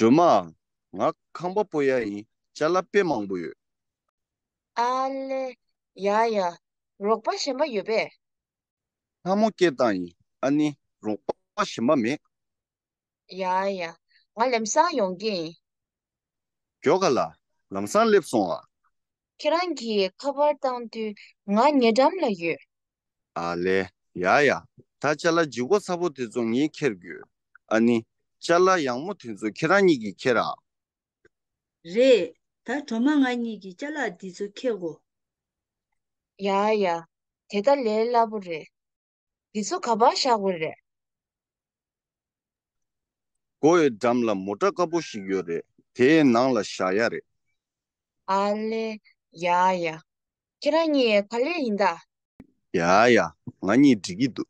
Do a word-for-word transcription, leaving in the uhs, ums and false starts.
སྒྲོལ་མ། ང་ཁང་པ་སྤོ་ཡ་ཡིན། ཅ་ལག་དཔེ་མང་པོ་ཡོད། ཨ་ལེ། ཡ་ཡ། རོགས་པ་གཞན་པ་ཡོད་པས། ལྷ་མོ་སྐད་བཏང་ཡིན། ཨ་ནི་རོགས་པ་གཞན་པ་མེད། ཡ་ཡ། ང་ལམ་སང་ཡོང་གི་ཡིན། མགྱོགས་ག་ལ། ལམ་སང་སླེབས་སོང་ཨ། ཁྱེད་རང་གིས་ཁ་པར་བཏང་དུས་ང་ཉེ་འགྲམ་ལ་ཡོད། ཨ་ལེ། ཡ་ཡ། ད་ཅ་ལག་ལྗིད་ཁོག་ཚ་པོ་དེ་ཚོ་ངས་འཁྱེར་དགོས། ཨ་ནི། ཅ་ལག་ཡང་མོ་དེ་ཚོ་ཁྱེད་རང་གཉིས་ཀྱིས་འཁྱེར་ཨ། རེད། ད་གྲོ་མ་ང་གཉིས་ཀྱིས་ཅ་ལག་འདི་ཚོ་འཁྱེར་དགོས། ཡ་ཡ། དེ་ད་ལས་སླ་པོ་རེད། འདི་ཚོ་ག་པར་བཞག་དགོས་རེད། སྒོའི་འགྲམ་ལ་མོ་ཊ་དཀར་པོ་ཞིག་ཡོད་རེད། དེའི་ནང་ལ་བཞག་ཡ་རེད། ཨ་ལེ། ཡ་ཡ། ཁྱེད་རང་གཉིས་ག་ལེ་ཡིན་ད། ཡ་ཡ། ང་གཉིས་འགྲིག་གི་འདུག